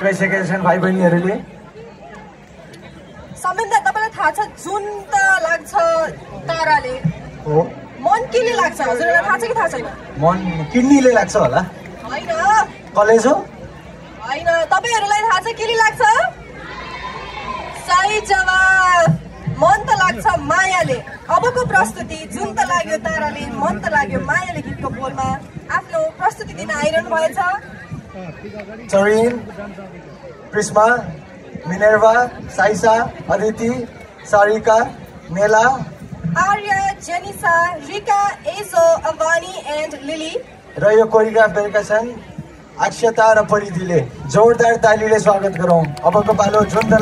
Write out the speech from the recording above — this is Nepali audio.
गइसकेका छन् भाइ बहिनीहरूले। समेन्दा तपाईलाई थाहा छ जुन त लाग्छ ताराले हो मन केले लाग्छ हजुरलाई थाहा छ कि थाहा छैन? मन किडनीले लाग्छ होला। हैन कलेज हो? हैन तपाईहरुलाई थाहा छ केले लाग्छ? सही जवाफ मन त लाग्छ मायाले। अबको प्रस्तुति जुन त लाग्यो ताराले मन त लाग्यो मायाले गीतको बोलमा आफ्नो प्रस्तुति दिन आइरहनु भएछ चरिन, प्रिस्मा, मिनर्वा, साइसा, अदिति, सारिका, नेला, Arya, Jenisa, Rica, azo, Avani and lily. र यो कोरियोग्राफ गरेका छन् अक्षता र परिधिले। जोरदार तालीले स्वागत गरौँ। अबको पालो जुन त